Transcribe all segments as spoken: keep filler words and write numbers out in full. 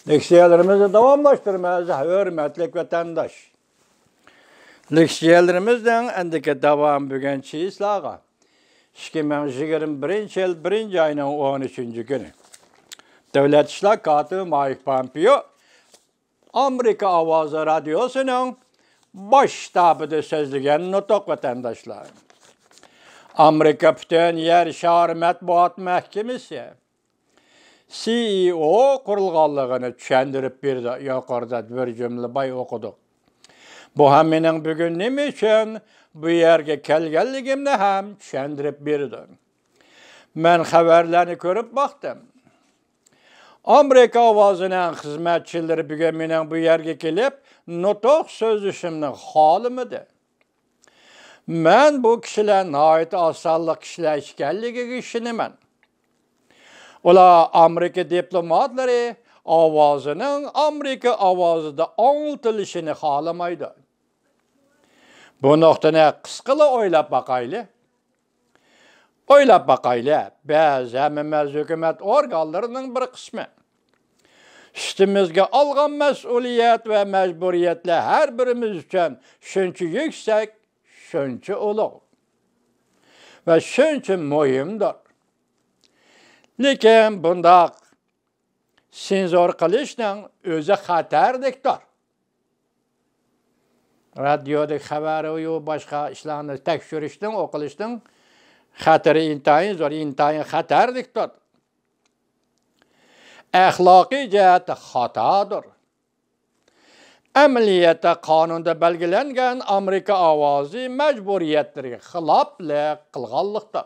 لېكسىيەلىرىمىزنى داۋاملاشتۇرىمىز، ھۆرمەتلىك ۋەتەنداش. لېكسىيەلىرىمىزنىڭ ئەندىكى داۋامى بۈگۈن چىسلاغا، ئىككى مىڭ يىگىرمە بىرىنچى يىل بىرىنچى ئاينىڭ ئون ئۈچىنچى كۈنى. دۆلەت ئىشلار كاتىپى مايك پامپېئو ئامېرىكا ئاۋازى رادىيوسىنىڭ باش شتابىدا سۆزلىگەن نۇتۇق، ۋەتەنداشلار. ئامېرىكا پۈتۈن يەر شارى مەتبۇئات مەھكىمىسى، سى ئى ئو قۇرۇلغانلىقىنى چۈشەندۈرۈپ بېرىدۇ. يۇقىرىدا بىر جۈملە باي ئوقۇدۇق. بۇ ھەم مېنىڭ بۈگۈن نېمە ئۈچۈن بۇ يەرگە كەلگەنلىكىمنى ھەم چۈشەندۈرۈپ بېرىدۇ. مەن خەۋەرلەرنى كۆرۈپ باقتىم. ئامېرىكا ئاۋازىنىڭ خىزمەتچىلىرى بۈگۈن مېنىڭ بۇ يەرگە كېلىپ نۇتۇق سۆزلىشىمنى خالىمىدى. مەن بۇ كىشىلەر ناھايىتى ئاز سانلىق كىشىلەر ئىكەنلىكىگە ئىشىنىمەن. ئۇلار ئامېرىكا دىپلوماتلىرى ئاۋازىنىڭ ئامېرىكا ئاۋازىدا ئاڭلىتىلىشىنى خالىمايدۇ. بۇ نۇقتىنى قىسقىلا ئويلاپ باقايلى. ئويلاپ باقايلى، بىز ھەممىمىز ھۆكۈمەت ئورگانلىرىنىڭ بىر قىسمى. ئۈستىمىزگە ئالغان مەسئۇلىيەت ۋە مەجبۇرىيەتلەر ھەر بىرىمىز ئۈچۈن شۇنچە يۈكسەك، شۇنچە ئۇلۇغ ۋە شۇنچە مۇھىمدۇر. لېكىن بۇنداق سېنزور قىلىشنىڭ ئۆزى خەتەرلىكتۇر. رادىيودىكى خەۋەر، يۇ باشقا ئىشلارنى تەكشۈرۈشنىڭ، ئوقۇلۇشنىڭ خەتىرى ئىنتايىن زور، ئىنتايىن خەتەرلىكتۇر. ئەخلاقىي جەھەتتە خاتادۇر. ئەمەلىيەتتە قانۇندا بەلگىلەنگەن ئامېرىكا ئاۋازى مەجبۇرىيەتلىرىگە خىلاپلىق قىلغانلىقتا،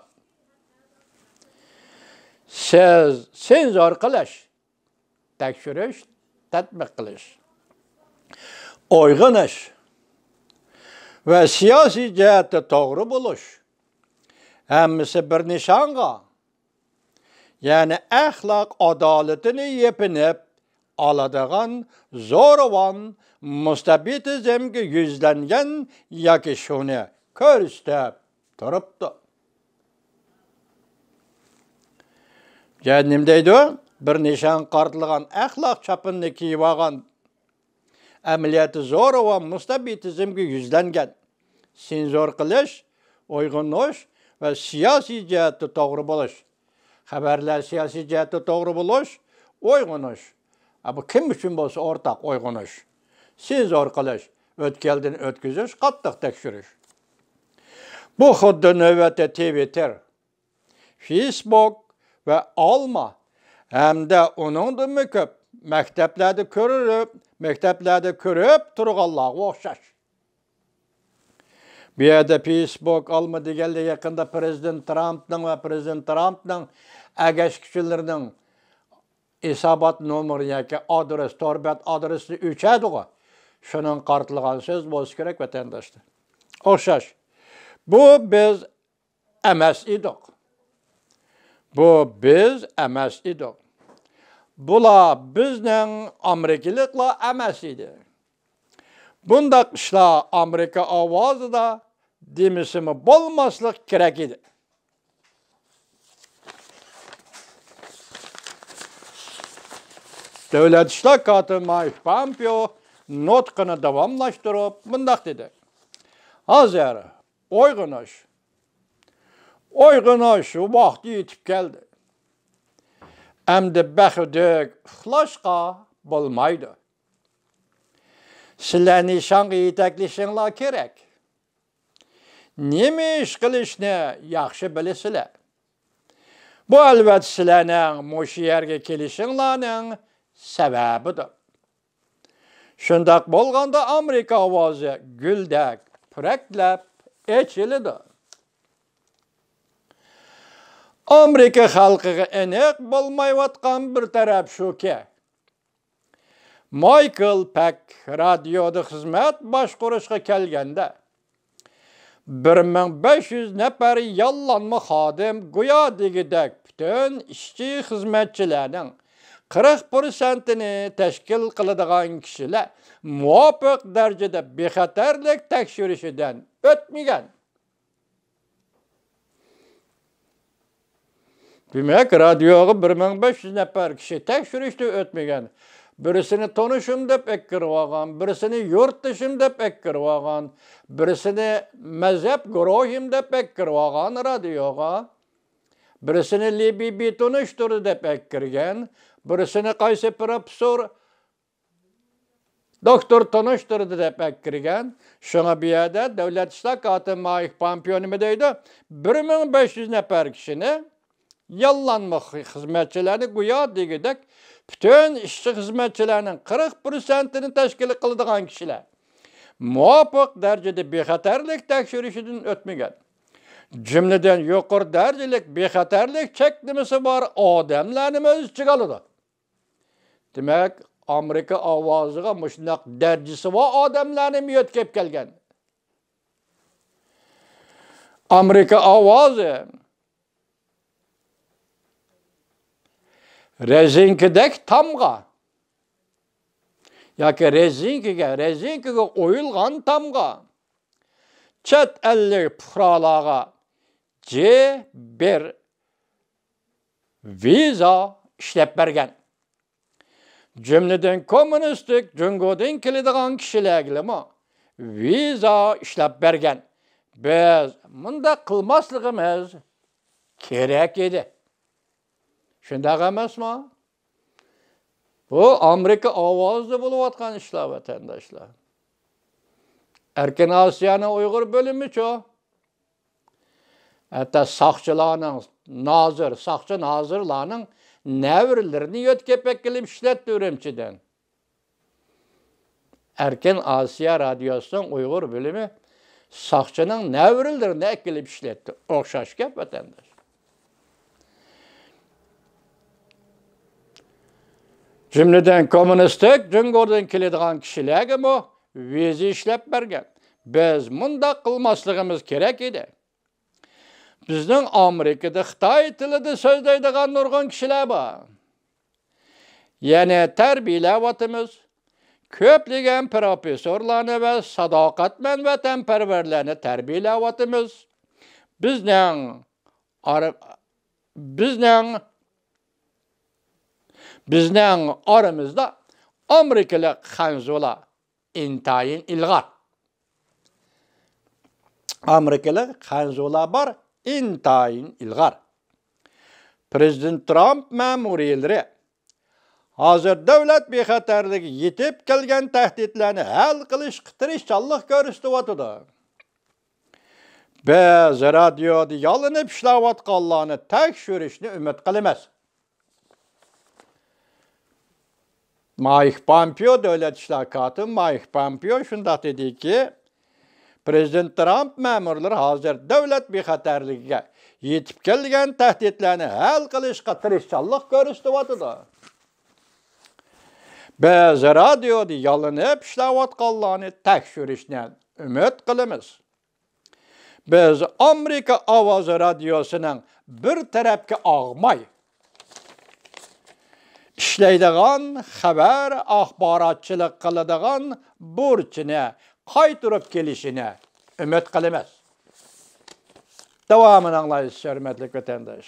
سىز سېنزور قىلىش، تەكشۈرۈش، تەتبىق قىلىش، ئويغىنىش ۋە سىياسىي جەھەتتە توغرا بولۇش، ھەممىسى بىر نىشانغا، يەنى ئەخلاق ئادالىتىنى يېپىنىپ ئالىدىغان زورىۋان مۇستەبىتىزمگە يۈزلەنگەن ياكى شۇنى كۆرسىتىپ تۇرۇپتۇ. يەنى نېمە دەيدۇ؟ بىر نىشانغا قارىتىلغان ئەخلاق چاپىنىنى كىيىۋالغان، ئەمەلىيەتتە زورىۋان مۇستەبىتىزمگە يۈزلەنگەن، سېنزور قىلىش، ئويغىنىش ۋە سىياسىي جەھەتتە توغرا بولۇش. خەۋەرلەر سىياسىي جەھەتتە توغرا بولۇش، ئويغىنىش. ئا، بۇ كىم ئۈچۈن بولسا ئورتاق ئويغىنىش. سېنزور قىلىش، ئۆتكەلدىن ئۆتكۈزۈش، قاتتىق تەكشۈرۈش. بۇ خۇددى نۆۋەتتە تىۋىتتېر، فېيسبۇك ۋە ئالما ھەمدە ئۇنىڭدىنمۇ كۆپ مەكتەپلەردە كۆرۈلۈپ، مەكتەپلەردە كۆرۈپ تۇرغانلارغا ئوخشاش. بۇ يەردە فېيسبۇك، ئالما دېگەنلەر يېقىندا پىرېزىدېنت ترامپنىڭ ۋە پىرېزىدېنت ترامپنىڭ ئەگەشكۈچىلىرىنىڭ ھېسابات نومۇرى ياكى ئادرېس، تور بەت ئادرېسىنى ئۆچۈردىغۇ. شۇنىڭغا قارىتىلغان سۆز بولسا كېرەك، ۋەتەنداشلار. ئوخشاش. بۇ بىز ئەمەس ئىدۇق. بۇ بىز ئەمەس ئىدۇق. بۇلار بىزنىڭ ئامېرىكىلىقلار ئەمەس ئىدى. بۇنداق ئىشلار ئامېرىكا ئاۋازىدا دېمىسىمۇ بولماسلىق كېرەك ئىدى. دۆلەت ئىشلار كاتىپى مايك پامپېئو نۇتقىنى داۋاملاشتۇرۇپ مۇنداق دېدى: ھازىر ئويغىنىش، ئويغىنىش ۋاقتى يېتىپ كەلدى. ئەمدى بەخۈدۈك ئۇخلاشقا بولمايدۇ. سىلەر نىشانغا يېتەكلىشىڭلار كېرەك. نېمە ئىش قىلىشنى ياخشى بىلىسىلەر. بۇ، ئەلۋەتتە، سىلەرنىڭ مۇشۇ يەرگە كېلىشىڭلارنىڭ سەۋەبىدۇر. شۇنداق بولغاندا ئامېرىكا ئاۋازى گۈلدەك پۈرەكلەپ ئېچىلىدۇ. ئامېرىكا خەلقىگە ئېنىق بولمايۋاتقان بىر تەرەپ شۇكى، مايكل پەك رادىيودا خىزمەت باشقۇرۇشقا كەلگەندە، بىر مىڭ بەش يۈز نەپەر ياللانما خادىم گويا دېگۈدەك پۈتۈن ئىشچى خىزمەتچىلەرنىڭ قىرىق پىرسەنتىنى تەشكىل قىلىدىغان كىشىلەر مۇۋاپىق دەرىجىدە بىخەتەرلىك تەكشۈرۈشىدىن ئۆتمىگەن. دېمەك، رادىيوغا بىر مىڭ بەش يۈز نەپەر كىشى تەكشۈرۈشتىن ئۆتمىگەن. بىرسىنى تونۇشۇم دەپ ئەكىرىۋالغان، بىرسىنى يۇرتدىشىم دەپ ئەكىرىۋالغان، بىرسىنى مەزھەپ گۇرۇھىم دەپ ئەكىرىۋالغان رادىيوغا. بىرسىنى لى بى بى تونۇشتۇردى دەپ ئەكىرگەن، بىرسىنى قايسى پروفېسسور، دوكتور تونۇشتۇردى دەپ ئەكىرگەن. شۇڭا بۇ يەردە دۆلەت ئىشلار كاتىپى مايك پامپېئو نېمە دەيدۇ؟ بىر مىڭ بەش يۈز نەپەر كىشىنى، ياللانما خىزمەتچىلەرنى گويا دېگۈدەك پۈتۈن ئىشچى خىزمەتچىلەرنىڭ قىرىق پىرسەنتىنى تەشكىل قىلىدىغان كىشىلەر مۇۋاپىق دەرىجىدە بىخەتەرلىك تەكشۈرۈشىدىن ئۆتمىگەن. جۈملىدىن يۇقىرى دەرىجىلىك بىخەتەرلىك چەكلىمىسى بار ئادەملەرنىمۇ ئۆز ئىچىگە ئالىدۇ. دېمەك، ئامېرىكا ئاۋازىغا مۇشۇنداق دەرىجىسى بار ئادەملەرنىمۇ يۆتكەپ كەلگەن. ئامېرىكا ئاۋازى رېزىنكىدەك تامغا ياكى رېزىنكىگە، رېزىنكىگە ئويۇلغان تامغا چەت ئەللىك پۇقرالارغا جى بىر ۋىزا ئىشلەپ بەرگەن. جۈملىدىن كوممۇنىستىك جۇڭگودىن كېلىدىغان كىشىلەرگىمۇ ۋىزا ئىشلەپ بەرگەن. بىز مۇنداق قىلماسلىقىمىز كېرەك ئىدى. شۇنداق ئەمەسمۇ؟ بۇ ئامېرىكا ئاۋازىدا بولۇۋاتقان ئىشلار، ۋەتەنداشلار. ئەركىن ئاسىيانىڭ ئۇيغۇر بۆلۈمىچۇ؟ ھەتتا ساقچىلارنىڭ، نازىر، ساقچى نازىرلارنىڭ نەۋرىلىرىنى يۆتكەپ ئەكېلىپ ئىشلەتتى ئۈرۈمچىدىن. ئەركىن ئاسىيا رادىيوسىنىڭ ئۇيغۇر بۆلۈمى ساقچىنىڭ نەۋرىلىرىنى ئەكېلىپ ئىشلەتتى. ئوخشاش گەپ، ۋەتەنداش. جۈملىدىن كوممۇنىستىك جۇڭگودىن كېلىدىغان كىشىلەرگىمۇ ۋىزا ئىشلەپ بەرگەن. بىز مۇنداق قىلماسلىقىمىز كېرەك ئىدى. بىزنىڭ ئامېرىكىدا خىتاي تىلىدا سۆزلەيدىغان نۇرغۇن كىشىلەر بار. يەنى تەربىيەلەۋاتىمىز. كۆپلىگەن پروفېسسورلارنى ۋە ساداقەتمەن ۋەتەنپەرۋەرلەرنى تەربىيەلەۋاتىمىز. بىزنىڭ ئار-، بىزنىڭ، بىزنىڭ ئارىمىزدا ئامېرىكىلىق خەنزۇلار ئىنتايىن ئىلغار. ئامېرىكىلىق خەنزۇلار بار، ئىنتايىن ئىلغار. پىرېزىدېنت ترامپ مەمۇرىيلىرى ھازىر دۆلەت بىخەتەرلىكىگە يېتىپ كەلگەن تەھدىتلەرنى ھەل قىلىشقا تىرىشچانلىق كۆرسىتىۋاتىدۇ. بىز رادىيودا يالىنىپ ئىشلەۋاتقانلارنى تەكشۈرۈشنى ئۈمىد قىلىمىز. مايك پامپېئو، دۆلەت ئىشلار كاتىپى مايك پامپېئو شۇنداق دېدىكى، پىرېزىدېنت ترامپ مەمۇرلىرى ھازىر دۆلەت بىخەتەرلىكىگە يېتىپ كەلگەن تەھدىتلەرنى ھەل قىلىشقا تىرىشچانلىق كۆرسىتىۋاتىدۇ. بىز رادىيودا يالىنىپ ئىشلەۋاتقانلارنى تەكشۈرۈشنى ئۈمىد قىلىمىز. بىز ئامېرىكا ئاۋازى رادىيوسىنىڭ بىر تەرەپكە ئاغماي ئىشلەيدىغان، خەۋەر ئاخباراتچىلىق قىلىدىغان بۇرچىنى قايتۇرۇپ كېلىشىنى ئۈمىد قىلىمىز. داۋامىنى ئاڭلايسىز، ھۆرمەتلىك ۋەتەنداش.